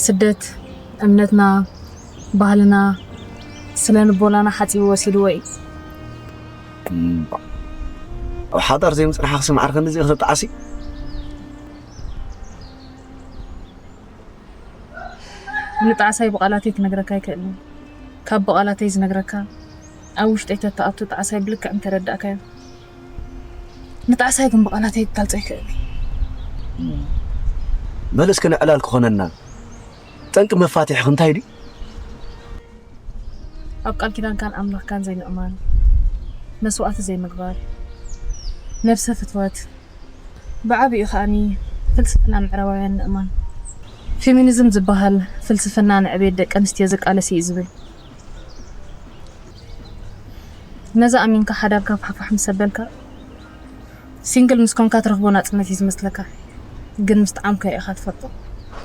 ስደት እምነትና፣ ባህልና፣ ስለ ንቦናና ሓጺቡ ወሲድዎ እዩ። ኣብ ሓዳር ዘይምፅናሕኽሲ ማዕረ ክንድዚ ክትጣዓሲ? ንጣዕሳይ ብቓላተይ ክነግረካ ኣይክእልን። ካብ ብቓላተይ ዝነግረካ ኣብ ውሽጠይ ተተኣቱ ጣዕሳይ ብልክዕ እንተረዳእካዮ፣ ንጣዕሳይ ግን ብቓላተይ ክገልጾ ኣይክእልን። በል እስኪ ንዕላል ክኾነና ጠንቂ መፋትሕኺ እንታይ ድዩ? ኣብ ቃል ኪዳንካን ኣምላኽካን ዘይምእማን፣ መስዋእቲ ዘይምግባር፣ ነብሰ ፍትወት፣ ብዓቢኡ ከኣኒ ፍልስፍና ምዕራባውያን ምእማን። ፌሚኒዝም ዝበሃል ፍልስፍና ንዕቤት ደቂ ኣንስትዮ ዝቃለስ እዩ ዝብል። ነዚ ኣሚንካ ሓዳርካ ፋሕፋሕ ምስ ኣበልካ፣ ሲንግል ምስ ኮንካ ትረኽቦ ናጽነት እዩ ዝመስለካ፣ ግን ምስ ጠዓምካዮ ኢኻ ትፈልጦ።